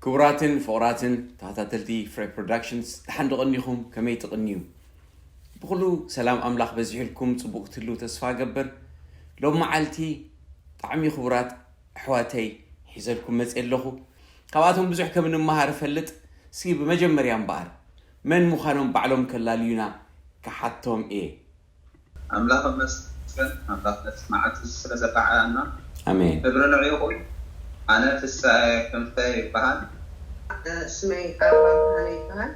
ክቡራትን ፍቑራትን ተኸታተልቲ ፍሬ ፕሮዳክሽንስ፣ ደሓን ዶ ቀኒኹም? ከመይ ትቕንዩ? ብኹሉ ሰላም ኣምላኽ በዚሑልኩም ጽቡቕ ክትህልው ተስፋ እገብር። ሎም መዓልቲ ብጣዕሚ ክቡራት ኣሕዋተይ ሒዘልኩም መጽየ ኣለኹ። ካብኣቶም ብዙሕ ከም እንመሃር እፈልጥ። እስኪ ብመጀመርያ እምበኣር መን ምዃኖም ባዕሎም ከላልዩና ክሓቶም እየ። ኣምላኽ ይመስገን፣ ኣምላኽ ነቲ መዓልቲ እዚ ስለ ዘበዓኣና ኣሜን። ክብሪ ንዕኡ ይኹን። ኣነ ፍስሃየ ክንፈ ይበሃል። ስመይ ኣበባ ብርሃነ ይበሃል።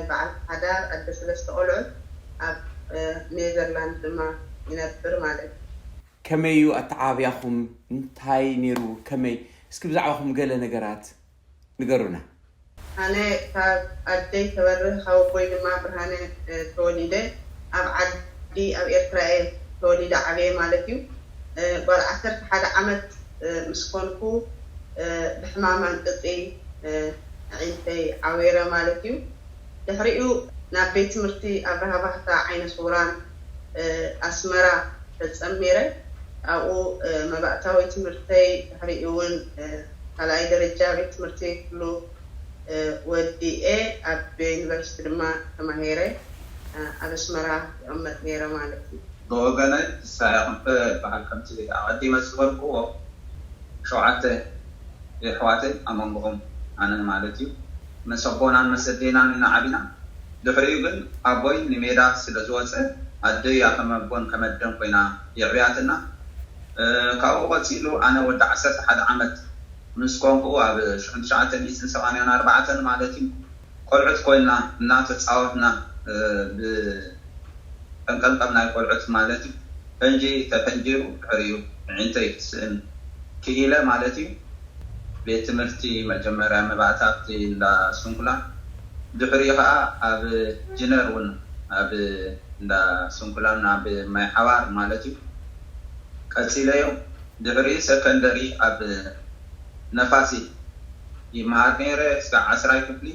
በዓል ሓዳር ኣደ ሰለስተ ቆልዑት ኣብ ኔዘርላንድ ድማ ይነብር ማለት እዩ። ከመይ እዩ ኣተዓባብያኹም? እንታይ ነይሩ? ከመይ? እስኪ ብዛዕባኹም ገለ ነገራት ንገሩና። ኣነ ካብ ኣደይ ተበርህ ካብ ኣቦይ ድማ ብርሃነ ተወሊደ ኣብ ዓዲ ኣብ ኤርትራ እየ ተወሊደ ዓብየ ማለት እዩ። ጓል ዓሰርተ ሓደ ዓመት ምስ ኮንኩ ብሕማም ኣንቅፂ ኣዒንተይ ዓዊረ ማለት እዩ። ድሕሪኡ ናብ ቤት ትምህርቲ ኣብርሃ ባህታ ዓይነ ስውራን ኣስመራ ፈፀም ነይረ። ኣብኡ መባእታዊ ትምህርተይ ድሕሪኡ እውን ካልኣይ ደረጃ ቤት ትምህርቲ ኩሉ ወዲኤ ኣብ ዩኒቨርሲቲ ድማ ተማሂረ ኣብ ኣስመራ ይቕመጥ ነይረ ማለት እዩ። ብወገነይ ፍስሃየ ክንፈ ይበሃል። ከምቲ ኣቐዲመ ዝበልክዎ ሸውዓተ የሕዋተይ ኣብ መንጎኦም ኣነ ማለት እዩ። ምስ ኣቦናን ምስ ኣዴናን ኢና ዓቢና። ድሕሪኡ ግን ኣቦይ ንሜዳ ስለ ዝወፀ ኣደይ እያ ከም ኣቦን ከም ኣደን ኮይና የዕብያትና። ካብኡ ቀፂሉ ኣነ ወዲ ዓሰርተ ሓደ ዓመት ምስ ኮንኩ ኣብ ሽሕን ትሽዓተ ሚእትን ሰማንያን ኣርባዕተን ማለት እዩ ቆልዑት ኮይና እናተፃወትና ብጠንቀልቀል ናይ ቆልዑት ማለት እዩ ፈንጂ ተፈንጂሩ ድሕሪኡ ኣዒንተይ ክስእን ክኢለ ማለት እዩ። ቤት ትምህርቲ መጀመርያ መባእታ ኣብቲ እንዳ ስንኩላን ድሕሪኡ ከዓ ኣብ ጅነር እውን ኣብ እንዳ ስንኩላን ኣብ ማይ ሓዋር ማለት እዩ ቀፂለዮ። ድሕሪ ሰከንደሪ ኣብ ነፋሲት ይመሃር ነይረ እስካብ ዓስራይ ክፍሊ።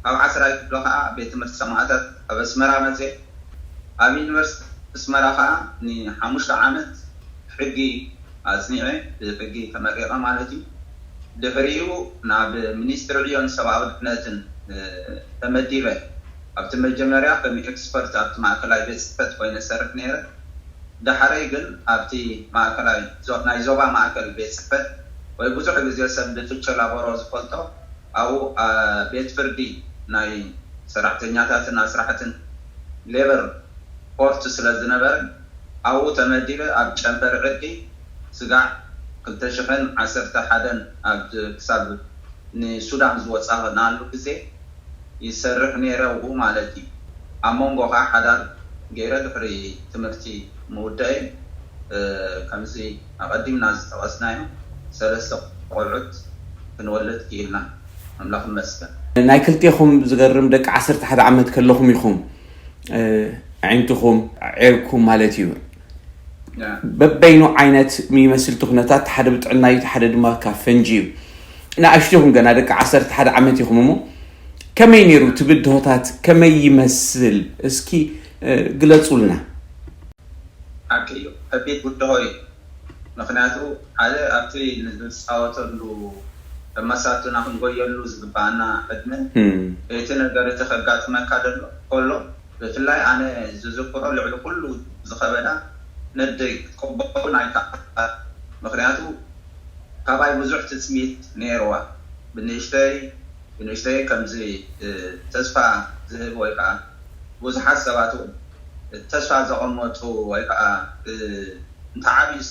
ካብ ዓስራይ ክፍሊ ከዓ ቤት ትምህርቲ ሰማእታት ኣብ ኣስመራ መፅየ። ኣብ ዩኒቨርሲቲ ኣስመራ ከዓ ንሓሙሽተ ዓመት ሕጊ ኣፅኒዐ ብሕጊ ተመሪቐ ማለት እዩ። ድሕሪኡ ናብ ሚኒስትሪ ዕዮን ሰብኣዊ ድሕነትን ተመዲበ። ኣብቲ መጀመርያ ከም ኤክስፐርት ኣብቲ ማእከላይ ቤት ፅሕፈት ኮይነ ሰርሕ ነይረ። ዳሕረይ ግን ኣብቲ ማእከላይ ናይ ዞባ ማእከል ቤት ፅሕፈት ወይ ብዙሕ ግዜ ሰብ ብፍቸ ላቦሮ ዝፈልጦ ኣብኡ ቤት ፍርዲ ናይ ሰራሕተኛታትን ኣስራሕትን ሌበር ኮርት ስለ ዝነበረ ኣብኡ ተመዲበ ኣብ ጨንፈር ዕርቂ ስጋዕ ክልተ ሽሕን ዓሰርተ ሓደን ኣብ ክሳብ ንሱዳን ዝወፃእናሉ ግዜ ይሰርሕ ነይረ ኣብኡ ማለት እዩ። ኣብ መንጎ ከዓ ሓዳር ገይረ ድሕሪ ትምህርቲ ምውደአይ ከምዚ ኣቐዲምና ዝጠቐስናዮ ሰለስተ ቆልዑት ክንወልድ ክኢልና ኣምላኽ ይመስገን። ናይ ክልቴኹም ዝገርም ደቂ ዓሰርተ ሓደ ዓመት ከለኹም ኢኹም ኣዒንትኹም ዒርኩም ማለት እዩ። በበይኑ ዓይነት ይመስል እቲ ኩነታት፣ ሓደ ብጥዕና እዩ፣ ሓደ ድማ ካብ ፈንጂ እዩ። ንኣሽቱ ኢኹም ገና ደቂ ዓሰርተ ሓደ ዓመት ኢኹም እሞ ከመይ ነይሩ እቲ ብድሆታት ከመይ ይመስል እስኪ ግለፁልና። ሓቂ እዩ ከቢድ ብድሆ እዩ። ምክንያቱ ሓደ ኣብቲ ንዝፃወተሉ መሳቱና ክንጎየሉ ዝግባኣና ዕድመ እቲ ነገር እቲ ከጋጥመካ ደሎ ከሎ ብፍላይ ኣነ ዝዝክሮ ልዕሊ ኩሉ ዝኸበዳ ነደይ ክትቅበሉን ኣይከኣል ምክንያቱ ካባይ ብዙሕ ትፅቢት ነይርዋ ብንእሽተይ ብንእሽተይ ከምዚ ተስፋ ዝህብ ወይ ከዓ ብዙሓት ሰባት እውን ተስፋ ዘቐመጡ ወይ ከዓ እንተዓብዩስ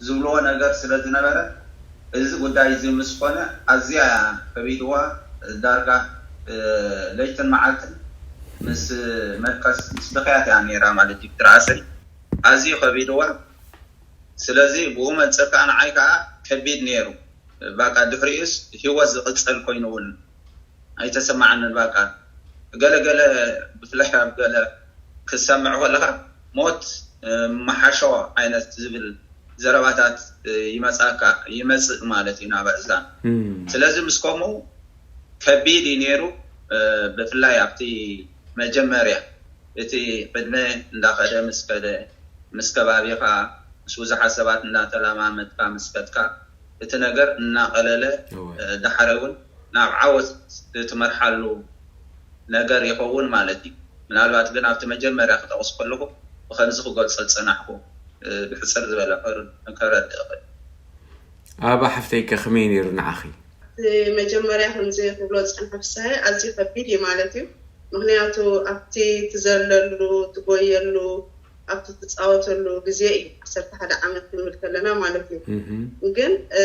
ዝብልዎ ነገር ስለ ዝነበረ እዚ ጉዳይ እዚ ምስ ኮነ ኣዝያ እያ ከቢድዋ ዳርጋ ለይትን መዓልትን ምስ መድቀስ ምስ ብኽያት እያ ነይራ ማለት እዩ ትርኣሰይ ኣዝዩ ከቢድዋ ስለዚ ብኡ መንፅር ከዓ ንዓይ ከዓ ከቢድ ነይሩ ባቃ ድሕሪኡስ ሂወት ዝቅፀል ኮይኑ እውን ኣይተሰማዓንን ባቃ ገለ ገለ ብፍላይ ኣብ ገለ ክትሰምዕ ከለካ ሞት ምሓሾ ዓይነት ዝብል ዘረባታት ይመፃካ ይመፅእ ማለት እዩ ናብ ኣእዛን ስለዚ ምስ ከምኡ ከቢድ እዩ ነይሩ ብፍላይ ኣብቲ መጀመርያ እቲ ዕድመ እንዳኸደ ምስ ከደ ምስ ከባቢኻ ምስ ብዙሓት ሰባት እንዳተለማመድካ ምስ ከድካ እቲ ነገር እናቐለለ ዳሓረ እውን ናብ ዓወት እትመርሓሉ ነገር ይኸውን ማለት እዩ። ምናልባት ግን ኣብቲ መጀመርያ ክጠቕስ ከለኹ ብኸምዚ ክገልጾ ዝጸናሕኩ፣ እ፣ ብሕጽር ዝበለ ከር-፣ ከረድእ እኽእል። ኣባ ሓፍተይ ከ ከመይ ነይሩ ንዓኺ? እቲ መጀመርያ ከምዚ ክብሎ ዝጸንሐ ፍስሃየ ኣዝዩ ከቢድ እዩ ማለት እዩ። ምኽንያቱ ኣብቲ ትዘለሉ፣ ትጎየሉ፣ ኣብቲ ትጻወተሉ ግዜ እዩ፣ ዓሰርተ ሓደ ዓመት ክንብል ከለና ማለት እዩ። እህም። ግን እ፣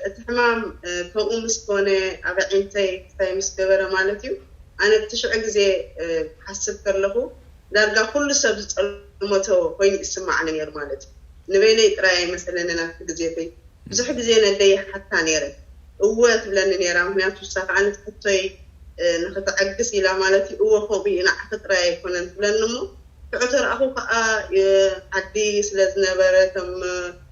እቲ ሕማም እ፣ ከምኡ ምስ ኮነ ኣብ ኣዒንተይ እንታይ ምስ ገበረ ማለት እዩ፣ ኣነ ብቲ ሽዑ ግዜ እ፣ ክሓስብ ከለኹ ዳርጋ ኩሉ ሰብ ዝጸልመቶ ኮይኑ ይስማዓኒ ነይሩ ማለት እዩ። ንበይነይ ጥራይ ኣይመሰለንን ኣብቲ ግዜተይ። ብዙሕ ግዜ ነደይ ይሓታ ነይረ። እወ ትብለኒ ነይራ፣ ምክንያቱ ንሳ ከዓ ነቲ ሕቶይ እ፣ ንክትዕግስ ኢላ ማለት እዩ። እወ ከምኡ እዩ፣ ንዓኺ ጥራይ ኣይኮነን ትብለኒ እሞ ሽዑ ተረኣኹ ከዓ እ፣ ዓዲ ስለ ዝነበረ እቶም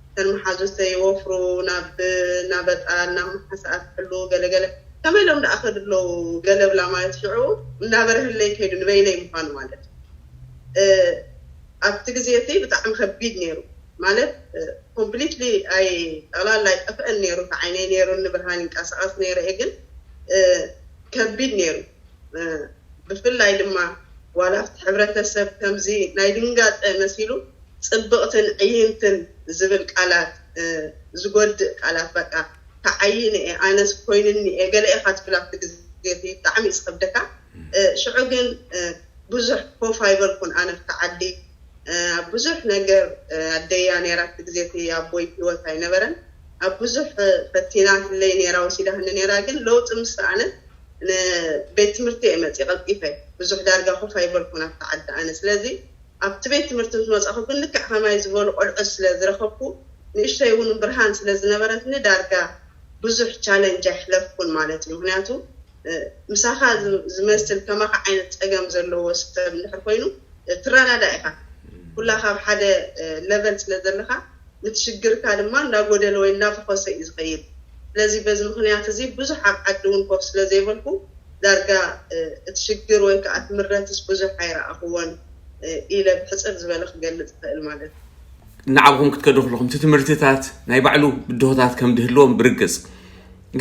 እተን መሓዙተይ ወፍሩ ናብ እናበጣ እናመሓሰኣ ትሕሉ ገለገለ ከመይ ኢሎም ደኣ ከድለው ገለ ብላ ማለት ሽዑ እናበረህለይ ከይዱ ንበይነይ ምኳኑ ማለት እዩ። እ፣ ኣብቲ ግዜ እቲ ብጣዕሚ ከቢድ ነይሩ ማለት ኮምፕሊትሊ ኣይ ጠቕላላ ኣይጠፍአን ነይሩ። እቲ ዓይነይ ነይሩ ንብርሃን ይንቀሳቐስ ነይረ እየ ግን እ፣ ከቢድ ነይሩ። እ፣ ብፍላይ ድማ ዋላ ኣብቲ ሕብረተሰብ ከምዚ ናይ ድንጋፀ መሲሉ ፅብቕትን ዕይንትን ዝብል ቃላት እ፣ ዝጎድእ ቃላት በቃ ተዓይነ እየ ኣነስ ኮይንኒ እየ ገለ ኢኻ ትብል ኣብቲ ግዜ እቲ ብጣዕሚ እዩ ዝኸብደካ። እ፣ ሽዑ ግን እ፣ ብዙሕ ኮፍ ኣይበልኩን ኣነ ኣብቲ ዓዲ እ፣ ኣብ ብዙሕ ነገር እ፣ ኣደያ ነይራ ኣብቲ ግዜ እቲ ኣቦይ ህይወት ኣይነበረን ኣብ ብዙሕ እ፣ ፈቲናትለይ ነይራ ወሲዳትኒ ነይራ ግን ለውጢ ምስ ረኣነት ንቤት ትምህርቲ እየ መፅእ ቀልጢፈ ብዙሕ ዳርጋ ኮፍ ኣይበልኩን ኣብቲ ዓዲ ኣነ ስለዚ ኣብቲ ቤት ትምህርቲ ምስ መፃኹ ግን ልክዕ ከማይ ዝበሉ ቆልዑት ስለ ዝረኸብኩ ንእሽተይ እውን ብርሃን ስለ ዝነበረትኒ ዳርጋ ብዙሕ ቻለንጅ ኣይሕለፍኩን ማለት እዩ ምክንያቱ እ፣ ምሳኻ ዝ- ዝመስል ከማኻ ዓይነት ፀገም ዘለዎ ሰብ እንድሕር ኮይኑ እ፣ ትረዳዳ ኢኻ ኩላ ካብ ሓደ እ፣ ለቨል ስለ ዘለኻ ነቲ ሽግርካ ድማ እንዳጎደለ ወይ እንዳፈኾሰ እዩ ዝኸይድ ስለዚ በዚ ምክንያት እዚ ብዙሕ ኣብ ዓዲ እውን ኮፍ ስለ ዘይበልኩ ዳርጋ እ፣ እቲ ሽግር ወይ ከዓ እቲ ምረትስ ብዙሕ ኣይረኣኽዎን እ፣ ኢለ ብሕፅር ዝበለ ክገልፅ ይኽእል ማለት እዩ ንዓኹም ክትከዱ ከለኹም እቲ ትምህርትታት ናይ ባዕሉ ብድሆታት ከም ድህልዎም ብርግፅ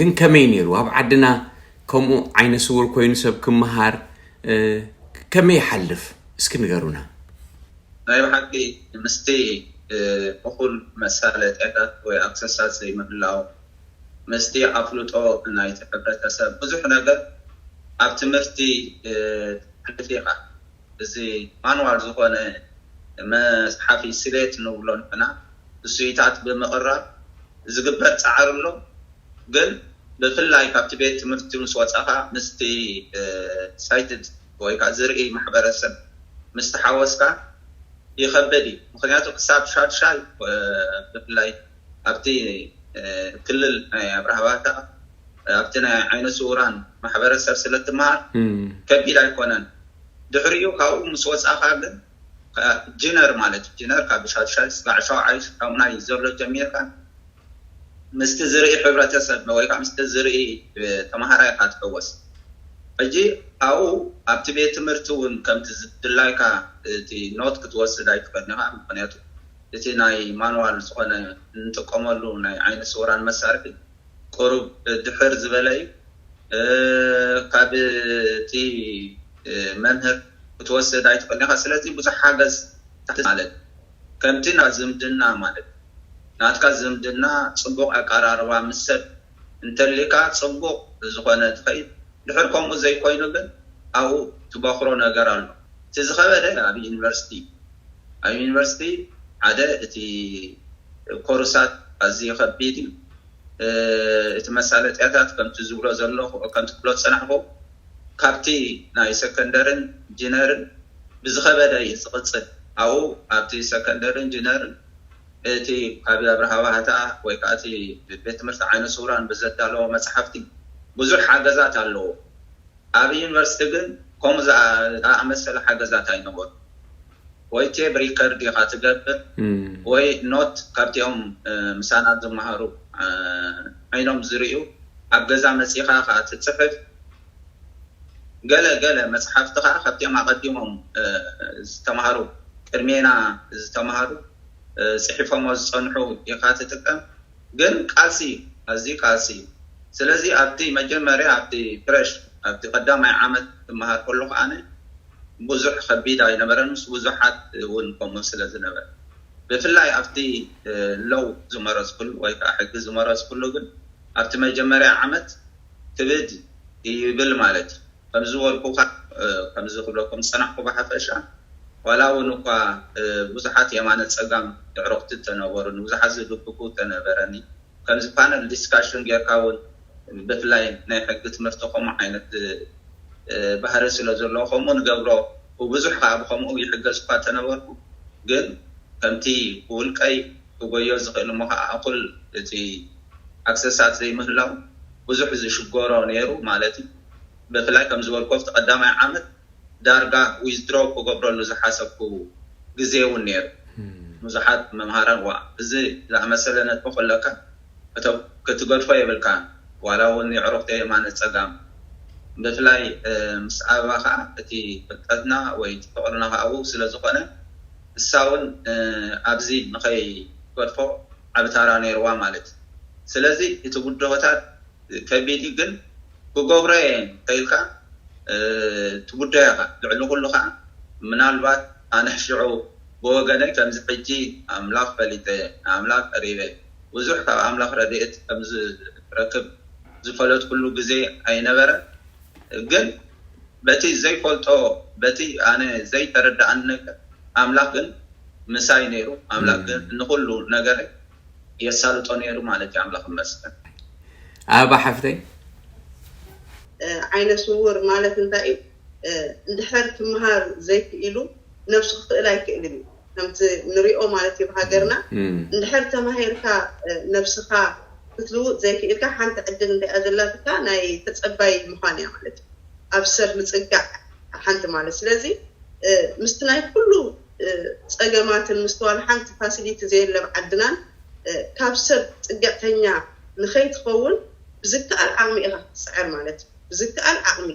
ግን ከመይ ነይሩ ኣብ ዓድና ከምኡ ዓይነ ስውር ኮይኑ ሰብ ክመሃር እ፣ ከመይ ይሓልፍ እስኪ ንገሩና ናይ ብሓቂ ምስቲ እ፣ እኹል መሳለጥያታት ወይ ኣክሰሳት ዘይምህላው ምስቲ ኣፍልጦ ናይቲ ሕብረተሰብ ብዙሕ ነገር ኣብ ትምህርቲ እ፣ ትሓልፍ ኢኻ እዚ ማንዋል ዝኾነ መፅሓፊ ስሌት ንብሎ ንሕና እሱይታት ብምቕራብ ዝግበር ፃዕሪ ኣሎ ግን ብፍላይ ካብቲ ቤት ትምህርቲ ምስ ወፃኻ ምስቲ ሳይትድ ወይ ከዓ ዝርኢ ማሕበረሰብ ምስ ተሓወስካ ይኸብድ እዩ ምክንያቱ ክሳብ ሻድሻይ ብፍላይ ኣብቲ ክልል ናይ ኣብርሃባታ ኣብቲ ናይ ዓይነ ስውራን ማሕበረሰብ ስለ ትመሃር ከቢድ ኣይኮነን ድሕሪኡ ካብኡ ምስ ወፃኻ ግን ጂነር ማለት ጂነር ካብ ሻድሻይ ስጋዕ ሸውዓይ ካብ ናይ ዘሎ ጀሚርካ ምስቲ ዝርኢ ሕብረተሰብ ወይ ከዓ ምስቲ ዝርኢ ተማሃራይ ኢካ ትሕወስ ሕጂ ኣብኡ ኣብቲ ቤት ትምህርቲ እውን ከምቲ ዝድላይካ እቲ ኖት ክትወስድ ኣይትኽእልን ኢኻ ምክንያቱ እቲ ናይ ማንዋል ዝኾነ እንጥቀመሉ ናይ ዓይነ ስውራን መሳርሒ ቁሩብ ድሕር ዝበለ እዩ ካብ እቲ መምህር ክትወስድ ኣይትኽእልን ኢኻ ስለዚ ብዙሕ ሓገዝ ማለት ከምቲ ና ዝምድና ማለት ናትካ ዝምድና ፅቡቕ ኣቀራርባ ምስ ሰብ እንተሊካ ፅቡቕ ዝኾነ ትኸይድ ድሕር ከምኡ ዘይኮይኑ ግን ኣብኡ ትበኽሮ ነገር ኣሎ እቲ ዝኸበደ ኣብ ዩኒቨርሲቲ ኣብ ዩኒቨርሲቲ ሓደ እቲ ኮርሳት ኣዝዩ ከቢድ እዩ እቲ መሳለጥያታት ከምቲ ዝብሎ ዘለኹ ከምቲ ክብሎ ዝፀናሕኩ ካብቲ ናይ ሰከንደርን ጂነርን ብዝኸበደ እዩ ዝቕፅል ኣብኡ ኣብቲ ሰከንደርን ጂነርን እቲ ካብ ኣብርሃ ባህታ ወይ ከዓ እቲ ቤት ትምህርቲ ዓይነ ስውራን ብዘዳለዎ መፅሓፍቲ ብዙሕ ሓገዛት ኣለዎ ኣብ ዩኒቨርሲቲ ግን ከምኡ ዝኣመሰለ ሓገዛት ኣይነበሩ ወይ ቴብ ሪከርድ ኢኻ ትገብር ወይ ኖት ካብቲኦም ምሳና ዝመሃሩ ዓይኖም ዝርእዩ ኣብ ገዛ መፂኻ ከዓ ትፅሕፍ ገለ ገለ መፅሓፍቲ ከዓ ካብቲኦም ኣቐዲሞም ዝተምሃሩ ቅድሜና ዝተምሃሩ ፅሒፎሞ ዝፀንሑ ኢኻ ትጥቀም ግን ቃልሲ ኣዝዩ ቃልሲ እዩ ስለዚ ኣብቲ መጀመርያ ኣብቲ ፍረሽ ኣብቲ ቀዳማይ ዓመት ትመሃር ከሎ ከዓነ ብዙሕ ከቢድ ኣይነበረን፣ ምስ ብዙሓት እውን ከምኡ ስለ ዝነበረ፣ ብፍላይ ኣብቲ ለው ዝመረፅኩሉ ወይ ከዓ ሕጊ ዝመረፅኩሉ ግን ኣብቲ መጀመርያ ዓመት ክብድ ይብል ማለት እዩ። ከምዚ ዝበልኩካ ከምዚ ክብለኩም ዝፀናሕኩ ብሓፈሻ ዋላ እውን እኳ ብዙሓት የማነ ፀጋም ኣዕሩኽቲ ተነበሩኒ፣ ብዙሓት ዝድግፉ ተነበረኒ፣ ከምዚ ፓነል ዲስካሽን ጌርካ እውን ብፍላይ ናይ ሕጊ ትምህርቲ ከምኡ ዓይነት ባህሪ ስለ ዘለዎ ከምኡ ንገብሮ፣ ብብዙሕ ከዓ ብከምኡ ይሕገዝ እኳ ተነበርኩ፣ ግን ከምቲ ብውልቀይ ክጎዮ ዝኽእል እሞ ከዓ እኩል እቲ ኣክሰሳት ዘይምህላው ብዙሕ ዝሽገሮ ነይሩ ማለት እዩ። ብፍላይ ከም ዝበልኮ ኣብቲ ቀዳማይ ዓመት ዳርጋ ዊዝድሮ ክገብረሉ ዝሓሰብኩ ግዜ እውን ነይሩ። ብዙሓት መምሃራን ዋ እዚ ዝኣመሰለ ነጥቢ ከለካ ክትገድፎ የብልካ። ዋላ እውን የዕሩኽተይ የማነ ፀጋም ብፍላይ ምስ ኣበባ ከዓ እቲ ፍልጠትና ወይ እቲ ፍቅርና ከዓ ኣብኡ ስለ ዝኾነ እሳ እውን ኣብዚ ንኸይገድፎ ዓቢ ታራ ነይርዋ ማለት እዩ። ስለዚ እቲ ብድሆታት ከቢድ እዩ፣ ግን ክገብሮ እየ ከኢልካ ትጉዳዮ ኢኻ። ልዕሊ ኩሉ ከዓ ምናልባት ኣነ ሽዑ ብወገነይ ከምዚ ሕጂ ኣምላኽ ፈሊጠ ኣምላኽ ቀሪበ ብዙሕ ካብ ኣምላኽ ረድኤት ከምዝረክብ ዝፈለጥኩሉ ግዜ ኣይነበረን። ግን በቲ ዘይፈልጦ በቲ ኣነ ዘይተረዳኣኒ ነገር ኣምላኽ ግን ምሳይ ነይሩ። ኣምላኽ ግን ንኩሉ ነገር የሳልጦ ነይሩ ማለት እዩ። ኣምላኽ ይመስገን። ኣበባ ሓፍተይ ዓይነ ስውር ማለት እንታይ እዩ? እንድሕር ክምሃር ዘይክኢሉ ነብሱ ክኽእል ኣይክእልን እዩ። ከምቲ ንሪኦ ማለት እዩ ብሃገርና እንድሕር ተማሂርካ ነብስኻ ክትልውጥ ዘይክኢልካ ሓንቲ ዕድል እንታይ እያ ዘላትካ ናይ ተፀባይ ምዃን እያ ማለት እዩ። ኣብ ሰብ ምፅጋዕ ሓንቲ ማለት ስለዚ ምስቲ ናይ ኩሉ ፀገማትን ምስቲ ዋላ ሓንቲ ፋሲሊቲ ዘየለ ኣብ ዓድናን ካብ ሰብ ፅግዕተኛ ንኸይትኸውን ብዝከኣል ዓቕሚ ኢኻ ክትፅዕር ማለት እዩ። ብዝከኣል ዓቕሚ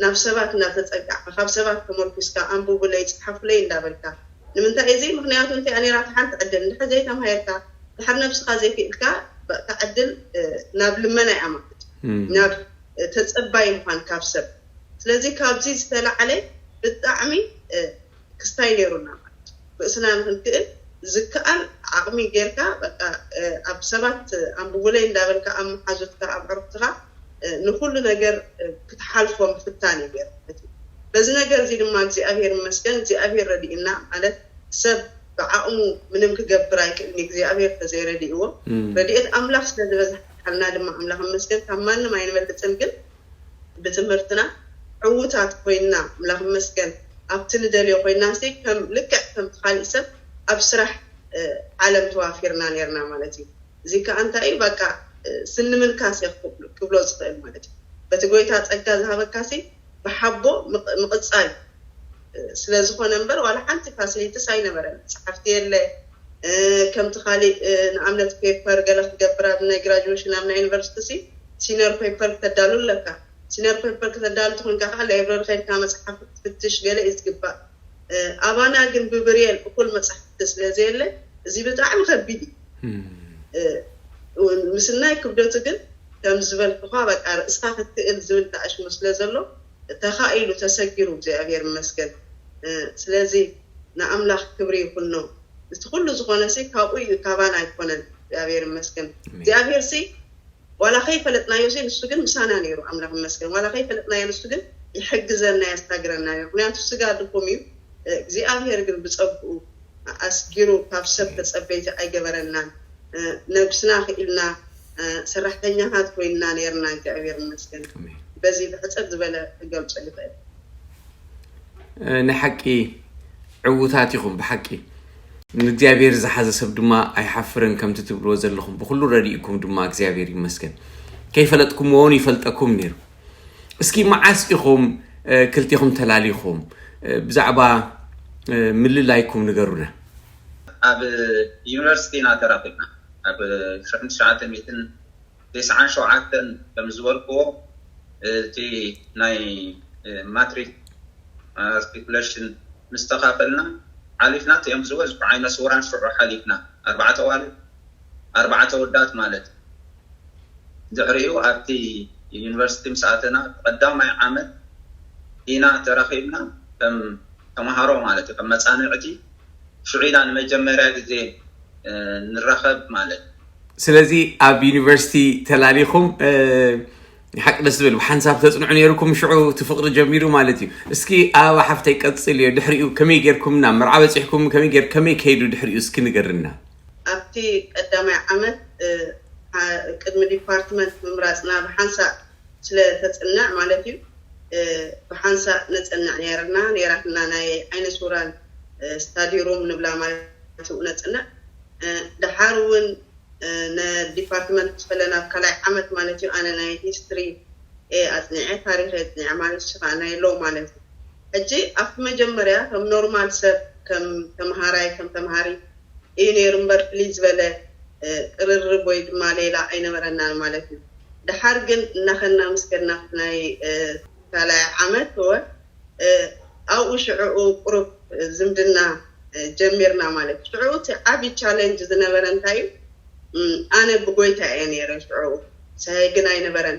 ናብ ሰባት እናተፀጋዕካ ካብ ሰባት ተመርኪስካ ኣንብቡለይ ፀሓፉለይ እንዳበልካ ንምንታይ እዚ ምክንያቱ እንታይ ነራታ ሓንቲ ዕድል እንድሕር ዘይተማሂርካ ድሕር ነብስካ ዘይክእልካ በቃ ዕድል ናብ ልመና እያ ማለት ናብ ተፀባይ ምኳን ካብ ሰብ ስለዚ ካብዚ ዝተላዓለ ብጣዕሚ ክስታይ ነይሩና ማለት ርእስና ንክንክእል ዝከኣል ዓቕሚ ጌርካ በቃ ኣብ ሰባት ኣንብቡለይ እንዳበልካ ኣብ መሓዙትካ ኣብ ዕርክትካ ንኩሉ ነገር ክትሓልፎ ምፍታን እዩ ገይሩ ማለት እዩ። በዚ ነገር እዚ ድማ እግዚኣብሔር ይመስገን እግዚኣብሔር ረዲእና ማለት ሰብ ብዓቕሙ ምንም ክገብር ኣይክእልን እግዚኣብሔር ተዘይረዲእዎ ረድኤት ኣምላኽ ስለ ዝበዝሓልና ድማ ኣምላኽ ይመስገን ካብ ማንም ኣይንበልፅን ግን ብትምህርትና ዕዉታት ኮይንና ኣምላኽ ይመስገን ኣብቲ ንደልዮ ኮይንና ሲ ከም ልክዕ ከምቲ ካሊእ ሰብ ኣብ ስራሕ ዓለም ተዋፊርና ነርና ማለት እዩ። እዚ ከዓ እንታይ እዩ በቃ ስኒ ምንካስ እየ ክብሎ ዝኽእል ማለት እዩ። በቲ ጎይታ ፀጋ ዝሃበካ ሲ ብሓቦ ምቕፃል ስለ ዝኾነ እምበር ዋላ ሓንቲ ፋሲሊቲስ ኣይነበረን። መፅሓፍቲ የለ ከምቲ ካሊእ ንኣብነት ፔፐር ገለ ክትገብር ኣብ ናይ ግራጁዌሽን ኣብ ናይ ዩኒቨርሲቲ ሲ ሲነር ፔፐር ክተዳሉ ኣለካ። ሲነር ፔፐር ክተዳሉ ተኮንካ ከዓ ላይብረሪ ከይድካ መፅሓፍ ክትፍትሽ ገለ እዩ ዝግባእ። ኣባና ግን ብብርየል እኩል መፅሓፍቲ ስለ ዘየለ እዚ ብጣዕሚ ከቢድ እዩ። ምስናይ ክብደቱ ግን ከም ዝበልኩኻ በቃ ርእስኻ ክትክእል ዝብል ተኣሽሙ ስለ ዘሎ ተኻኢሉ ተሰጊሩ እግዚኣብሔር ይመስገን። ስለዚ ንኣምላኽ ክብሪ ይኹኖ። እቲ ኩሉ ዝኾነ ሲ ካብኡ እዩ ካባና ኣይኮነን። እግዚኣብሔር ይመስገን። እግዚኣብሔር ሲ ዋላ ከይፈለጥናዮ ሲ ንሱ ግን ምሳና ነይሩ ኣምላኽ ይመስገን። ዋላ ከይፈለጥናዮ ንሱ ግን ይሕግዘና የስታግረና እዩ። ምክንያቱ ስጋ ድኹም እዩ። እግዚኣብሔር ግን ብፀግኡ ኣስጊሩ ካብ ሰብ ተፀበይቲ ኣይገበረናን። ነብስና ክኢልና ሰራሕተኛታት ኮይንና ነርና እግዚኣብሔር ይመስገን። በዚ ብሕፅር ዝበለ ክገልፀሉ ይኽእል። ናይ ሓቂ ዕዉታት ኢኹም ብሓቂ ንእግዚኣብሔር ዝሓዘ ሰብ ድማ ኣይሓፍርን ከምቲ ትብልዎ ዘለኹም ብኩሉ ረዲእኩም ድማ እግዚኣብሔር ይመስገን ከይፈለጥኩምዎ እውን ይፈልጠኩም ነይሩ እስኪ መዓስ ኢኹም ክልቲኹም ተላሊኹም ብዛዕባ ምልላይኩም ንገሩና ኣብ ዩኒቨርሲቲ ኢና ተራኺብና ኣብ ሽሕን ትሽዓተ ሚእትን ተስዓን ሸውዓተን ከም ዝበልክዎ እቲ ናይ ማትሪክ ስፔኩሌሽን ምስ ተኻፈልና ሓሊፍና እቲኦም ዝበዝሑ ዓይነ ስውራን ሽዑ ሓሊፍና ኣርባዕተ ኣዋልድ ኣርባዕተ ኣወዳት ማለት ድሕሪኡ ኣብቲ ዩኒቨርሲቲ ምስ ኣተና ቀዳማይ ዓመት ኢና ተራኺብና፣ ከም ተምሃሮ ማለት እዩ፣ ከም መፃንዕቲ። ሽዑ ኢና ንመጀመርያ ግዜ ንራኸብ ማለት እዩ። ስለዚ ኣብ ዩኒቨርሲቲ ተላሊኹም ሓቂ ደስ ዝብል ብሓንሳብ ተፅንዑ ነይርኩም። ሽዑ እቲ ፍቕሪ ጀሚሩ ማለት እዩ። እስኪ ኣበባ ሓፍተይ ቀፅል እዮ። ድሕሪኡ ከመይ ጌርኩም ናብ መርዓ በፂሕኩም? ከመይ ጌር ከመይ ከይዱ ድሕሪኡ እስኪ ንገርና። ኣብቲ ቀዳማይ ዓመት ቅድሚ ዲፓርትመንት ምምራፅና ብሓንሳእ ስለተፅንዕ ማለት እዩ። ብሓንሳእ ነፀንዕ ነይርና ነይራትና ናይ ዓይነ ሱራን ስታዲሩም ንብላ ማለት እዩ ነፅንዕ። ድሓር እውን ንዲፓርትመንት ዝፈለና ኣብ ካልኣይ ዓመት ማለት እዩ። ኣነ ናይ ሂስትሪ ኣፅኒዐ፣ ታሪክ ኣፅኒዐ ማለት ሽካ ናይ ሎ ማለት እዩ። ሕጂ ኣብቲ መጀመርያ ከም ኖርማል ሰብ ከም ተምሃራይ ከም ተምሃሪ እዩ ነይሩ እምበር ፍልይ ዝበለ ቅርርብ ወይ ድማ ሌላ ኣይነበረናን ማለት እዩ። ድሓር ግን እናኸና ምስ ከድና ናይ ካልኣይ ዓመት ወ ኣብኡ ሽዕኡ ቁሩብ ዝምድና ጀሚርና ማለት እዩ። ሽዕኡ እቲ ዓብዪ ቻለንጅ ዝነበረ እንታይ እዩ? ኣነ ብጎይታ እየ ነይረ ሽዕኡ፣ ሰሀይ ግን ኣይነበረን።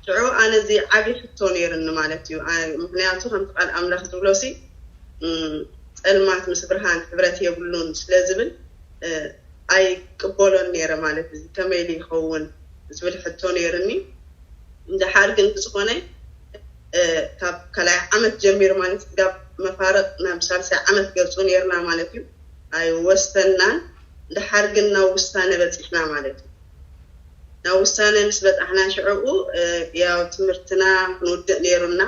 ሽዑ ኣነ እዚ ዓብዪ ሕቶ ነይርኒ ማለት እዩ። ምክንያቱ ከምቲ ቃል ኣምላኽ ዝብሎ ሲ ጸልማት ምስ ብርሃን ሕብረት የብሉን ስለ ዝብል ኣይቅበሎን ነይረ ማለት እዚ ከመይ ኢሉ ይኸውን ዝብል ሕቶ ነይርኒ። እንድሓር ግን ብዝኾነ ካብ ካልኣይ ዓመት ጀሚሩ ማለት ስጋብ መፋረቕ ናብ ሳልሳይ ዓመት ገጹ ነይርና ማለት እዩ። ኣይወሰንናን። ድሓር ግን ናብ ውሳነ በፂሕና ማለት እዩ። ናብ ውሳነ ምስ በፃሕና ሽዕኡ ያው ትምህርትና ክንውድእ ነይሩና።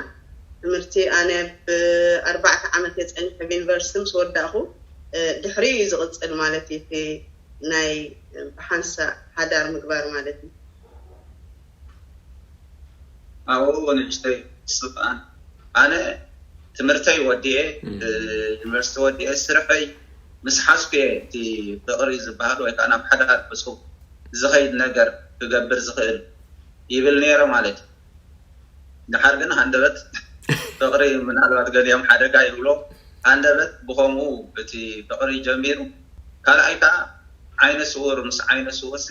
ትምህርቲ ኣነ ብኣርባዕተ ዓመት የፀኒሐ ብዩኒቨርሲቲ ምስ ወዳእኹ ድሕሪ እዩ ዝቕፅል ማለት እዩ። እቲ ናይ ብሓንሳ ሓዳር ምግባር ማለት እዩ። ኣብኡ ንእሽተይ ስፍኣን ኣነ ትምህርተይ ወዲኤ ዩኒቨርሲቲ ወዲኤ ስርሐይ ምስ ሓዝኩ እየ እቲ ፍቕሪ ዝበሃል ወይ ከዓ ናብ ሓዳር ብፁ ዝኸይድ ነገር ክገብር ዝኽእል ይብል ነይረ ማለት እዩ። ድሓር ግን ሃንደበት ፍቕሪ ምናልባት ገሊኦም ሓደጋ ይብሎ ሃንደበት ብኸምኡ እቲ ፍቕሪ ጀሚሩ ካልኣይ ከዓ ዓይነ ስውር ምስ ዓይነ ስውር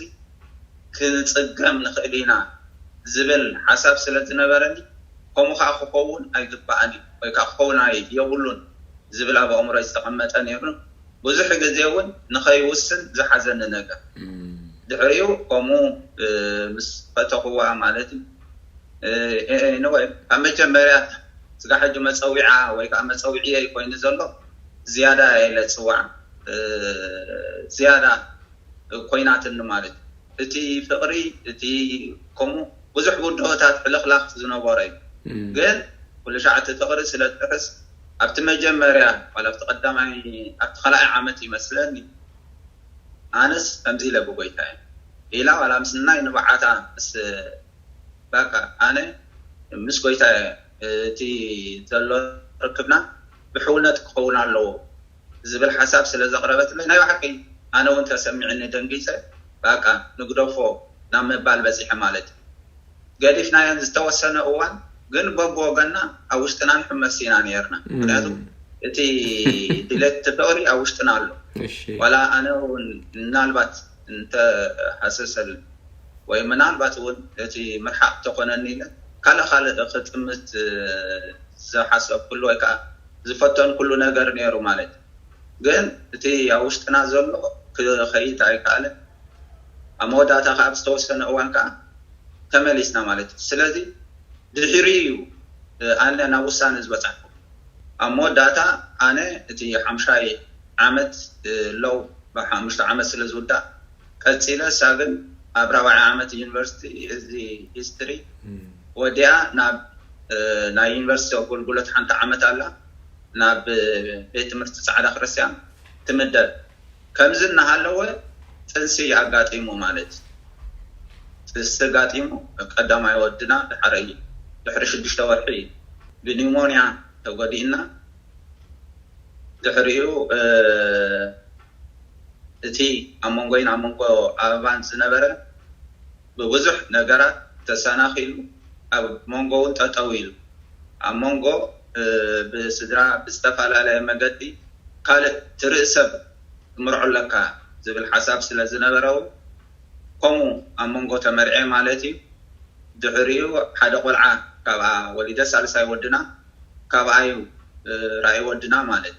ክንፅገም ንኽእል ኢና ዝብል ሓሳብ ስለ ዝነበረኒ ከምኡ ከዓ ክኸውን ኣይግባኣን እዩ ወይ ከዓ ክኸውን የብሉን ዝብል ኣብ ኣእምሮ ዝተቐመጠ ነይሩ። ብዙሕ ግዜ እውን ንኸይውስን ዝሓዘኒ ነገር ድሕሪኡ ከምኡ ምስ ፈተኽዋ ማለት እዩ። ካብ መጀመርያ ስጋ ሕጂ መፀዊዓ ወይ ከዓ መፀውዒየ ኮይኑ ዘሎ ዝያዳ ኢለ ፅዋዕ ዝያዳ ኮይናትኒ ማለት እዩ። እቲ ፍቕሪ እቲ ከምኡ ብዙሕ ብድሆታት ሕልኽላኽ ዝነበሮ እዩ። ግን ኩሉ ሻዕ እቲ ፍቕሪ ስለ ዝጥሕስ ኣብቲ መጀመርያ ዋላ ኣብቲ ቀዳማይ ኣብቲ ካልኣይ ዓመት ይመስለኒ ኣነስ ከምዚ ኢለ ብጎይታ እየ ኢላ ዋላ ምስ ናይ ንባዓታ ምስ በቃ ኣነ ምስ ጎይታ እየ እቲ ዘሎ ርክብና ብሕውነት ክኸውን ኣለዎ ዝብል ሓሳብ ስለ ዘቕረበትለይ ናይ ብሓቂ ኣነ እውን ተሰሚዕኒ ደንጊፀ በቃ ንግደፎ ናብ ምባል በፂሐ ማለት እዩ። ገዲፍናየን ዝተወሰነ እዋን ግን በብወገንና ኣብ ውሽጥና ንሕመስ ኢና ነይርና። ምክንያቱ እቲ ድሌት ፍቕሪ ኣብ ውሽጥና ኣሎ። ዋላ ኣነ እውን ምናልባት እንተሃሰሰል ወይ ምናልባት እውን እቲ ምርሓቕ ተኾነኒ ኢለ ካልእ ካልእ ክጥምት ዝሓሰብኩሉ ወይ ከዓ ዝፈተንኩሉ ነገር ነይሩ ማለት እዩ። ግን እቲ ኣብ ውሽጥና ዘሎ ክኸይድ ኣይከኣለን። ኣብ መወዳእታ ከዓ ዝተወሰነ እዋን ከዓ ተመሊስና ማለት እዩ። ስለዚ ድሕሪ እዩ ኣነ ናብ ውሳነ ዝበፃሕኩ። ኣብ መወዳእታ ኣነ እቲ ሓምሻይ ዓመት ለው ብሓሙሽተ ዓመት ስለ ዝውዳእ ቀፂለ እሳ ግን ኣብ ራብዓይ ዓመት ዩኒቨርሲቲ እዚ ሂስትሪ ወዲኣ ናብ ናይ ዩኒቨርሲቲ ኣገልግሎት ሓንቲ ዓመት ኣላ ናብ ቤት ትምህርቲ ፃዕዳ ክርስቲያን ትምደብ። ከምዚ እናሃለወ ጥንሲ ኣጋጢሙ ማለት ጥንሲ ኣጋጢሙ ቀዳማይ ወድና ድሕሪ ድሕሪ ሽዱሽተ ወርሒ ብኒሞንያ ተጎዲእና ድሕሪኡ እቲ ኣብ መንጎይን ኣብ መንጎ ኣበባን ዝነበረ ብብዙሕ ነገራት ተሰናኺሉ ኣብ መንጎ እውን ጠጠው ኢሉ ኣብ መንጎ ብስድራ ብዝተፈላለየ መገዲ ካልእ ትርኢ ሰብ ትምርዖ ኣለካ ዝብል ሓሳብ ስለ ዝነበረ እውን ከምኡ ኣብ መንጎ ተመርዐ ማለት እዩ። ድሕሪኡ ሓደ ቆልዓ ካብኣ ወሊደ፣ ሳልሳይ ወድና ካብኣ እዩ ራእይ ወድና ማለት።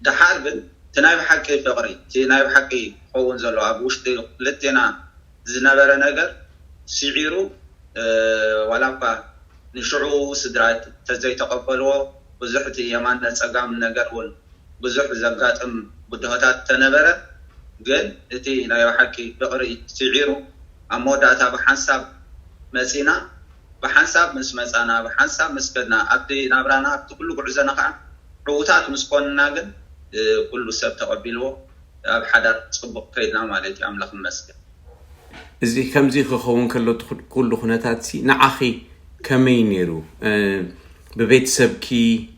ደሓር ግን እቲ ናይ ብሓቂ ፍቕሪ፣ እቲ ናይ ብሓቂ ክኸውን ዘለዎ ኣብ ውሽጢ ክልቴና ዝነበረ ነገር ስዒሩ፣ ዋላ እኳ ንሽዑ ስድራ ተዘይተቐበልዎ፣ ብዙሕ እቲ የማነ ጸጋም ነገር እውን ብዙሕ ዘጋጥም ብድሆታት ተነበረ። ግን እቲ ናይ ብሓቂ ፍቕሪ ስዒሩ ኣብ መወዳእታ ብሓንሳብ መጺና። ብሓንሳብ ምስ መጻና፣ ብሓንሳብ ምስ ከድና፣ ኣብቲ ናብራና ኣብቲ ኩሉ ጉዕዞና ከዓ ዕዉታት ምስ ኮንና ግን ኩሉ ሰብ ተቐቢልዎ ኣብ ሓዳር ጽቡቕ ከይድና ማለት እዩ። ኣምላኽ ይመስገን። እዚ ከምዚ ክኸውን ከሎ እቲ ኩሉ ኩነታት ሲ ንዓኺ ከመይ ነይሩ? ብቤተሰብኪ፣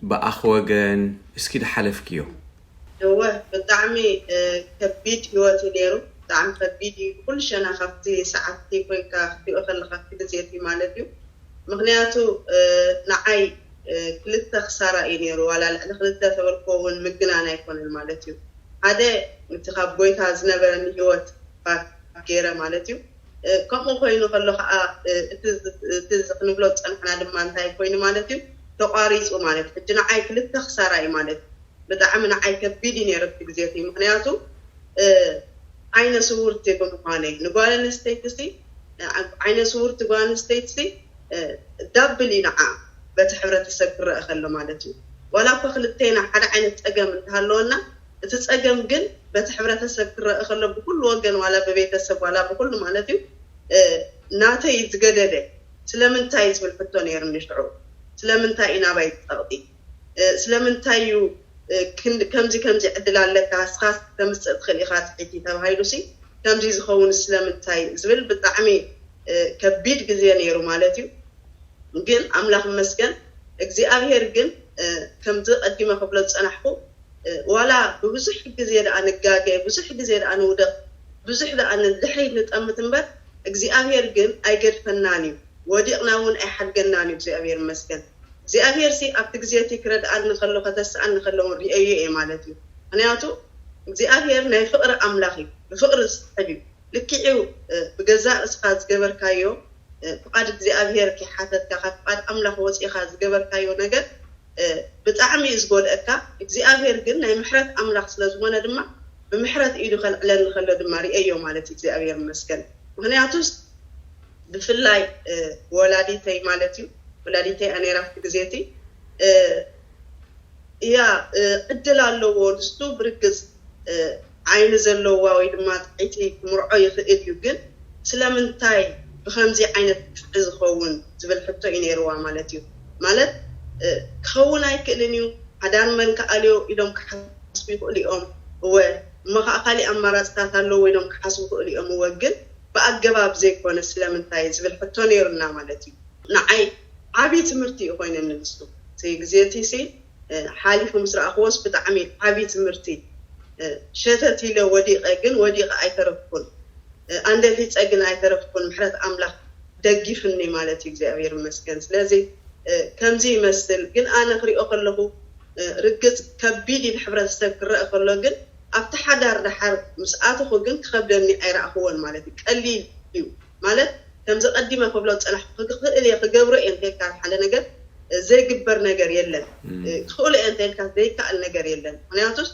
ብኣኽ ወገን እስኪ ዝሓለፍክዮ? እወ ብጣዕሚ ከቢድ ህይወት እዩ ነይሩ። ብጣዕሚ ከቢድ እዩ። ብኩሉ ሸና ካብቲ ሰዓትቲ ኮይንካ ክትሪኦ ከለካ ክልዜቲ ማለት እዩ። ምክንያቱ ንዓይ ክልተ ክሳራ እዩ ነይሩ። ዋላ ልዕሊ ክልተ ተበልኮ እውን ምግናን ኣይኮነን ማለት እዩ። ሓደ እቲ ካብ ጎይታ ዝነበረኒ ህይወት ባት ገይረ ማለት እዩ። ከምኡ ኮይኑ ከሎ ከዓ እቲ ክንብሎ ዝፀናሕና ድማ እንታይ ኮይኑ ማለት እዩ፣ ተቋሪፁ ማለት እዩ። ሕጂ ንዓይ ክልተ ክሳራ እዩ ማለት እዩ። ብጣዕሚ ንዓይ ከቢድ እዩ ነይሩ እቲ ግዜ እቲ። ምክንያቱ ዓይነ ስውርቲ ብምኳነይ፣ ንጓል ኣንስተይቲ ሲ ዓይነ ስውርቲ ጓል ኣንስተይቲ ሲ ዳብል እዩ ንዓ በቲ ሕብረተሰብ ክረአ ከሎ ማለት እዩ። ዋላ እኳ ክልቴና ሓደ ዓይነት ፀገም እንተሃለወና፣ እቲ ፀገም ግን በቲ ሕብረተሰብ ክረአ ከሎ ብኩሉ ወገን፣ ዋላ ብቤተሰብ ዋላ ብኩሉ ማለት እዩ፣ ናተይ ዝገደደ ስለምንታይ ዝብል ሕቶ ነይሩኒ ሽዑ። ስለምንታይ እዩ ናባይ ዝፀቕጢ? ስለምንታይ እዩ ከምዚ ከምዚ ዕድል ኣለካ፣ እስኻ ከምፅእ ትኽእል ኢኻ ፅሒቲ ተባሂሉ ሲ ከምዚ ዝኸውን ስለምንታይ ዝብል ብጣዕሚ ከቢድ ግዜ ነይሩ ማለት እዩ። ግን ኣምላኽ ይመስገን እግዚኣብሔር ግን ከምዚ ቀዲመ ክብሎ ዝፀናሕኩ ዋላ ብብዙሕ ግዜ ደኣ ንጋገ፣ ብዙሕ ግዜ ደኣ ንውደቕ፣ ብዙሕ ደኣ ንድሕሪት ንጠምት እምበር እግዚኣብሔር ግን ኣይገድፈናን እዩ። ወዲቕና እውን ኣይሓድገናን እዩ እግዚኣብሔር ይመስገን። እግዚኣብሔር ሲ ኣብቲ ግዜ እቲ ክረድኣኒ ከሎ ከተስኣኒ ከሎ እውን ርእየዮ እየ ማለት እዩ። ምክንያቱ እግዚኣብሔር ናይ ፍቕሪ ኣምላኽ እዩ፣ ብፍቕሪ ዝስሕብ እዩ። ልክዕ እዩ ብገዛእ ርእስኻ ዝገበርካዮ ፍቓድ እግዚኣብሔር ከይሓተትካ ካብ ፍቓድ ኣምላኽ ወፂእኻ ዝገበርካዮ ነገር ብጣዕሚ እዩ ዝጎድኣካ። እግዚኣብሔር ግን ናይ ምሕረት ኣምላኽ ስለ ዝኾነ ድማ ብምሕረት ኢዱ ከልዕለኒ ከሎ ድማ ርእየዮ ማለት እዩ እግዚኣብሔር ይመስገን። ምክንያቱስ ብፍላይ ወላዲተይ ማለት እዩ፣ ወላዲተይ ኣነይራ ኣብቲ ግዜ እቲ እያ ዕድል ኣለዎ ንሱ ብርግፅ ዓይኒ ዘለዋ ወይ ድማ ጥዕይቲ ክምርዖ ይኽእል እዩ፣ ግን ስለምንታይ ብከምዚ ዓይነት ፍትሒ ዝኸውን ዝብል ሕቶ እዩ ነይርዋ ማለት እዩ። ማለት ክኸውን ኣይክእልን እዩ፣ ሓዳር መን ክኣልዮ ኢሎም ክሓስቡ ይኽእሉ እዮም። እወ እሞ ከዓ ካሊእ ኣማራፅታት ኣለዎ ኢሎም ክሓስቡ ይኽእሉ እዮም። እወ ግን ብኣገባብ ዘይኮነ ስለምንታይ ዝብል ሕቶ ነይሩና ማለት እዩ። ንዓይ ዓብዪ ትምህርቲ እዩ ኮይነኒ ንሱ። እቲ ግዜ እቲ ሲ ሓሊፉ ምስ ረኣኽዎስ ብጣዕሚ ዓብዪ ትምህርቲ። ሸተት ኢለ ወዲቐ ግን ወዲቐ ኣይተረፍኩን። ኣንደፊፀ ግን ኣይተረፍኩን። ምሕረት ኣምላኽ ደጊፍኒ ማለት እዩ እግዚኣብሔር ይመስገን። ስለዚ ከምዚ ይመስል ግን ኣነ ክሪኦ ከለኹ ርግፅ ከቢድ ኢል ሕብረተሰብ ክረአ ከሎ ግን ኣብቲ ሓዳር ደሓር ምስ ኣተኹ ግን ክኸብደኒ ኣይረኣኽዎን ማለት እዩ። ቀሊል እዩ ማለት ከምዚ ቀዲመ ክብሎ ዝፀናሕኩ ክኽእል እየ ክገብሮ እየ እንተልካ ሓደ ነገር ዘይግበር ነገር የለን። ክኽእሎ እየ እንተልካ ዘይከኣል ነገር የለን። ምክንያቱስ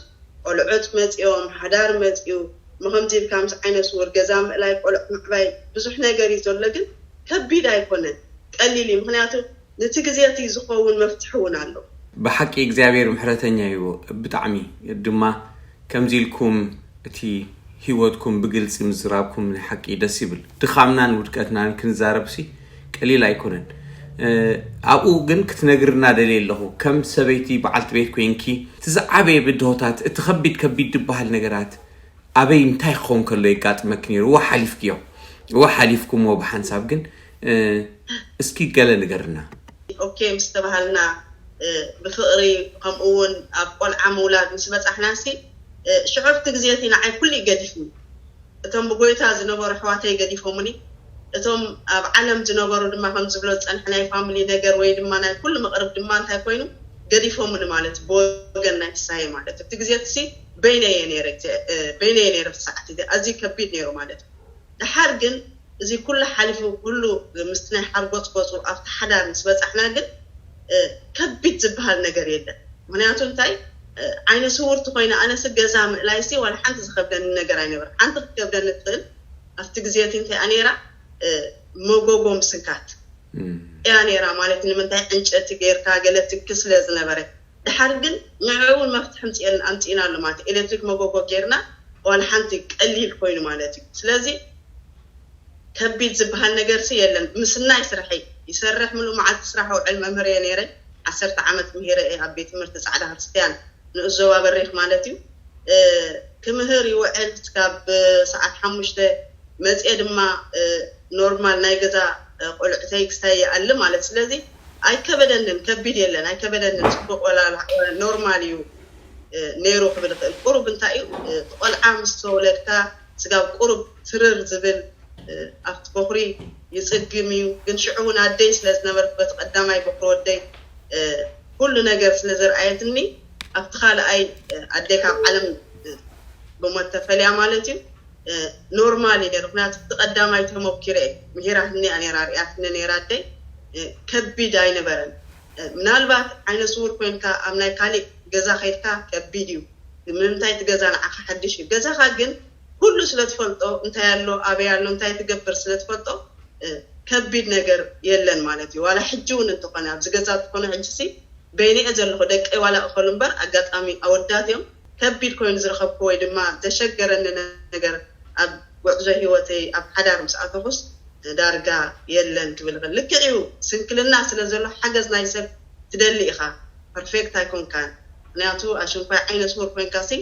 ቆልዑት መፂኦም ሓዳር መፂኡ መኸምዚ ኢልካ ምስ ዓይነ ስውር ገዛ ምእላይ ቆልዑ ምዕባይ ብዙሕ ነገር እዩ ዘሎ ግን ከቢድ ኣይኮነን ቀሊል እዩ። ምክንያቱ ነቲ ግዜ እቲ ዝኸውን መፍትሒ እውን ኣሎ። ብሓቂ እግዚኣብሔር ምሕረተኛ እዩ ብጣዕሚ ድማ ከምዚ ኢልኩም እቲ ህይወትኩም ብግልፂ ምዝራብኩም ናይ ሓቂ ደስ ይብል። ድኻምናን ውድቀትናን ክንዛረብሲ ቀሊል ኣይኮነን። ኣብኡ ግን ክትነግርና ደልየ ኣለኹ ከም ሰበይቲ በዓልቲ ቤት ኮይንኪ እቲ ዝዓበየ ብድሆታት እቲ ከቢድ ከቢድ ዝበሃል ነገራት ኣበይ እንታይ ክኸውን ከሎ የጋጥመኪ ነይሩ? እወ ሓሊፍክዮ፣ እወ ሓሊፍኩምዎ ብሓንሳብ ግን እስኪ ገለ ንገርና። ኦኬ ምስ ተባሃልና ብፍቕሪ ከምኡ እውን ኣብ ቆልዓ ምውላድ ምስ በፃሕና ሲ ሽዑ ኣብቲ ግዜ እቲ ንዓይ ኩሉ እዩ ገዲፉኒ። እቶም ብጎይታ ዝነበሩ ኣሕዋተይ ገዲፎምኒ። እቶም ኣብ ዓለም ዝነበሩ ድማ ከም ዝብሎ ዝፀንሐ ናይ ፋሚሊ ነገር ወይ ድማ ናይ ኩሉ መቕርብ ድማ እንታይ ኮይኑ ገዲፎምኒ ማለት እዩ። ብወገን ናይ ፍሳየ ማለት እዩ። እቲ ግዜ እቲ ሲ በይነየ ነይረ በይነየ ነይረ እቲ ሰዓት እዚ ኣዝዩ ከቢድ ነይሩ ማለት እዩ። ደሓር ግን እዚ ኩሉ ሓሊፉ፣ ኩሉ ምስቲ ናይ ሓርጎፅጎፁ ኣብቲ ሓዳር ምስ በፃሕና ግን ከቢድ ዝበሃል ነገር የለን። ምክንያቱ እንታይ? ዓይነ ስውርቲ ኮይነ ኣነስ ገዛ ምእላይሲ ዋላ ሓንቲ ዝከብደኒ ነገር ኣይነበረ። ሓንቲ ክትከብደኒ ትኽእል ኣብቲ ግዜ እቲ እንታይ ነይራ? መጎጎ ምስንካት እያ ነይራ ማለት። ንምንታይ? ዕንጨቲ ጌርካ ገለ ትኪ ስለ ዝነበረ። ድሓር ግን ንዕኡ እውን መፍትሒ ኣምፂእናሉ ማለት፣ ኤሌክትሪክ መጎጎ ጌርና ዋላ ሓንቲ ቀሊል ኮይኑ ማለት እዩ። ስለዚ ከቢድ ዝበሃል ነገር ሲ የለን። ምስናይ ስርሐይ ይሰርሕ፣ ምሉእ መዓልቲ ስራሕ ውዕል መምህር እየ ነይረ። ዓሰርተ ዓመት ምሂረ እየ ኣብ ቤት ትምህርቲ ፃዕዳ ክርስትያን ንእዞባ በሪክ ማለት እዩ። ክምህር ይውዕል፣ ካብ ሰዓት ሓሙሽተ መፅየ ድማ ኖርማል ናይ ገዛ ቆልዑተይ ክስታይ ይኣሊ ማለት። ስለዚ ኣይከበደንን፣ ከቢድ የለን፣ ኣይከበደንን። ፅቡቅ ወላ ኖርማል እዩ ነይሩ ክብል ይኽእል። ቁሩብ እንታይ እዩ፣ ቆልዓ ምስ ተወለድካ ስጋብ ቁሩብ ትርር ዝብል ኣብቲ በኹሪ ይፅግም እዩ። ግን ሽዑ እውን ኣደይ ስለ ዝነበርኩ በቲ ቀዳማይ በኹሪ ወደይ ኩሉ ነገር ስለ ዘርኣየትኒ ኣብቲ ካልኣይ ኣደይ ካብ ዓለም ብሞት ተፈልያ ማለት እዩ። ኖርማል እዩ ነይሩ። ምክንያቱ እቲ ቀዳማይ ተመኪረ እየ፣ ምሂራትኒ እያ ነይራ፣ ሪኣትኒ ነይራ ኣደይ። ከቢድ ኣይነበረን። ምናልባት ዓይነ ስውር ኮይንካ ኣብ ናይ ካሊእ ገዛ ከይድካ ከቢድ እዩ። ንምንታይ? እቲ ገዛ ንዓኻ ሓድሽ እዩ። ገዛኻ ግን ኩሉ ስለ ትፈልጦ፣ እንታይ ኣሎ ኣበይ ኣሎ እንታይ ትገብር ስለ ትፈልጦ ከቢድ ነገር የለን ማለት እዩ። ዋላ ሕጂ እውን እንተኾነ ኣብዚ ገዛ እንተኾነ ሕጂ ሲ በይነየ ዘለኹ ደቀይ ዋላ እኸሉ እምበር ኣጋጣሚ ኣወዳት እዮም። ከቢድ ኮይኑ ዝረኸብኩ ወይ ድማ ዘሸገረኒ ነገር ኣብ ጉዕዞ ህይወተይ ኣብ ሓዳር ምስ ኣተኹስ ዳርጋ የለን ክብል ይኽእል። ልክዕ እዩ፣ ስንክልና ስለ ዘሎ ሓገዝ ናይ ሰብ ትደሊ ኢኻ። ፐርፌክት ኣይኮንካን። ምክንያቱ ኣሽንኳይ ዓይነ ስውር ኮይንካ ሲ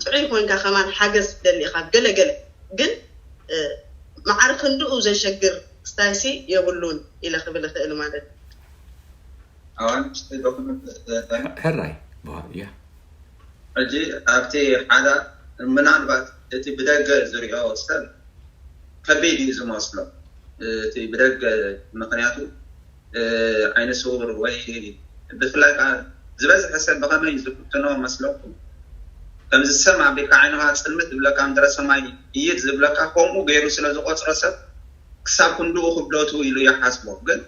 ጥዑይ ኮይንካ ከማን ሓገዝ ትደሊ ኢኻ። ገለ ገለ ግን መዓር ክንድኡ ዘሸግር ክስታይ ሲ የብሉን ኢለ ክብል ይኽእል ማለት እዩ። ሕራይ። ሕጂ ኣብቲ ሓደ ምናልባት እቲ ብደገ ዝሪኦ ሰብ ከቢድ እዩ ዝመስሎ እቲ ብደገ፣ ምክንያቱ ዓይነ ስውር ወይ ብፍላይ ከዓ ዝበዝሐ ሰብ ብኸመይ ዝፍትኖ መስለኩም? ከምዚ ሰም ኣቢልካ ዓይንኻ ፅልምት ዝብለካ ምድረ ሰማይ ይይድ ዝብለካ ከምኡ ገይሩ ስለ ዝቆፅሮ ሰብ ክሳብ ክንድኡ ክብደቱ ኢሉ ይሓስቦ። ግን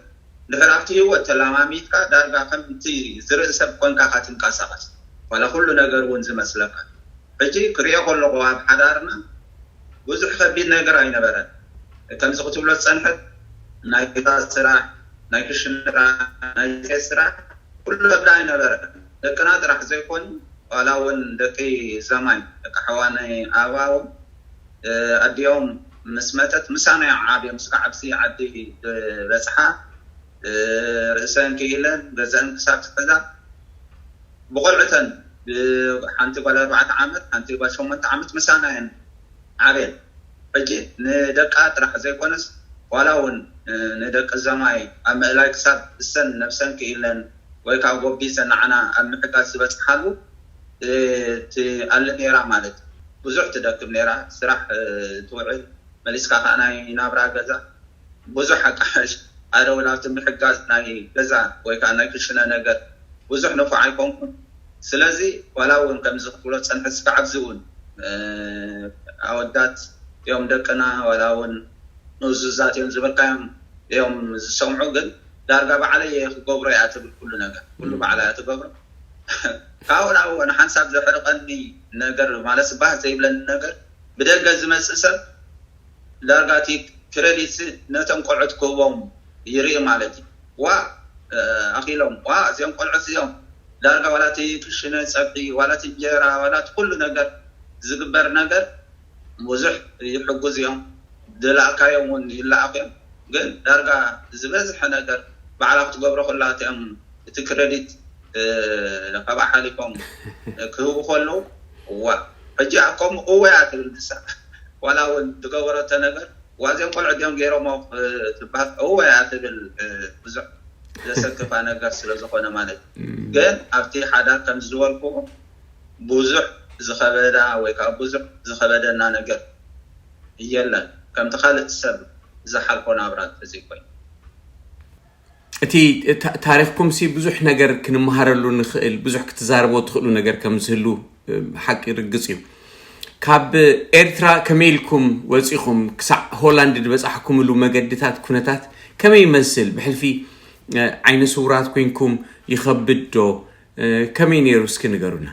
ድሕር ኣብቲ ህይወት ተለማሚድካ ዳርጋ ከምቲ ዝርኢ ሰብ ኮንካ ኢኻ ትንቀሳቐስ፣ ዋላ ኩሉ ነገር እውን ዝመስለካ። ሕጂ ክሪኦ ከለኹ ኣብ ሓዳርና ብዙሕ ከቢድ ነገር ኣይነበረን። ከምዚ ክትብሎ ዝፀንሐት ናይ ገዛ ስራሕ፣ ናይ ክሽነ ስራሕ፣ ናይ ስራሕ ኩሉ ከብዳ ኣይነበረን። ደቅና ጥራሕ ዘይኮኑ ዋላ እውን ደቂ ዘማይ ደቂ ሓዋነይ ኣበባ እውን ኣዲኦም ምስ መጠት ምሳና እዮም ዓብዮም። ስጋዕ ኣብዚ ዓዲ ዝበፅሓ ርእሰን ክኢለን ገዘአን ክሳብ ዝሕዛ ብቆልዑተን ሓንቲ ጓል ኣርባዕተ ዓመት ሓንቲ ጓል ሸሞንተ ዓመት ምሳና እየን ዓብየን። ሕጂ ንደቃ ጥራሕ ዘይኮነስ ዋላ እውን ንደቂ ዘማይ ኣብ ምእላይ ክሳብ እሰን ነብሰን ክኢለን ወይ ከዓ ጎቢዘን ንዓና ኣብ ምሕጋዝ ዝበፅሓሉ ትኣሊ ነይራ ማለት እዩ። ብዙሕ ትደክም ነይራ፣ ስራሕ ትውዕል፣ መሊስካ ከዓ ናይ ናብራ ገዛ ብዙሕ ኣቃሓሽ ኣደው ናብቲ ምሕጋዝ ናይ ገዛ ወይ ከዓ ናይ ክሽነ ነገር ብዙሕ ንፉዕ ኣይኮንኩን። ስለዚ ዋላ እውን ከምዚ ክትብሎ ዝፀንሐ ስጋዕ ኣብዚ እውን ኣወዳት እዮም ደቅና ዋላ እውን ንእዙዛት እዮም ዝበልካዮም እዮም ዝሰምዑ፣ ግን ዳርጋ ባዕለይ እየ ክገብሮ እያ ትብል ኩሉ ነገር ኩሉ ባዕላ እያ ትገብሮ። ካብኡ ናብኡ ንሓንሳብ ዘሕርቐኒ ነገር ማለት ባህ ዘይብለኒ ነገር ብደገ ዝመፅእ ሰብ ዳርጋ እቲ ክረዲት ነቶም ቆልዑት ክህቦም ይርኢ ማለት እዩ። ዋ ኣኺሎም ዋ እዚኦም ቆልዑት እዚኦም ዳርጋ ዋላ እቲ ክሽነ ፀብሒ ዋላ እቲ እንጀራ ዋላ እቲ ኩሉ ነገር ዝግበር ነገር ብዙሕ ይሕጉዝ እዮም። ድላእካዮም እውን ይለኣኹ እዮም። ግን ዳርጋ ዝበዝሐ ነገር ባዕላ ክትገብሮ ከላ እቲኦም እቲ ክረዲት ካብኣ ሓሊፎም ክህቡ ከለዉ እዋ ሕጂ ኣብ ከምኡ እወ እያ ትብል ንሳ ዋላ እውን ዝገበረቶ ነገር ዋዚኦም ቆልዑ ድዮም ገይሮሞ ትበሃል እወ እያ ትብል ብዙሕ ዘሰክፋ ነገር ስለ ዝኾነ ማለት እዩ። ግን ኣብቲ ሓዳር ከም ዝበልኩ ብዙሕ ዝኸበዳ ወይ ከዓ ብዙሕ ዝኸበደና ነገር የለን ከምቲ ካልእ ሰብ ዝሓልፎ ናብራ እንተዘይኮይኑ። እቲ ታሪኽኩም ሲ ብዙሕ ነገር ክንመሃረሉ ንኽእል ብዙሕ ክትዛረቦ ትኽእሉ ነገር ከም ዝህሉ ሓቂ ርግፅ እዩ። ካብ ኤርትራ ከመይ ኢልኩም ወፂኹም ክሳዕ ሆላንድ ዝበጻሕኩምሉ መገድታት ኩነታት ከመይ ይመስል? ብሕልፊ ዓይነ ስውራት ኮይንኩም ይኸብድ ዶ? ከመይ ነይሩ እስኪ ንገሩና።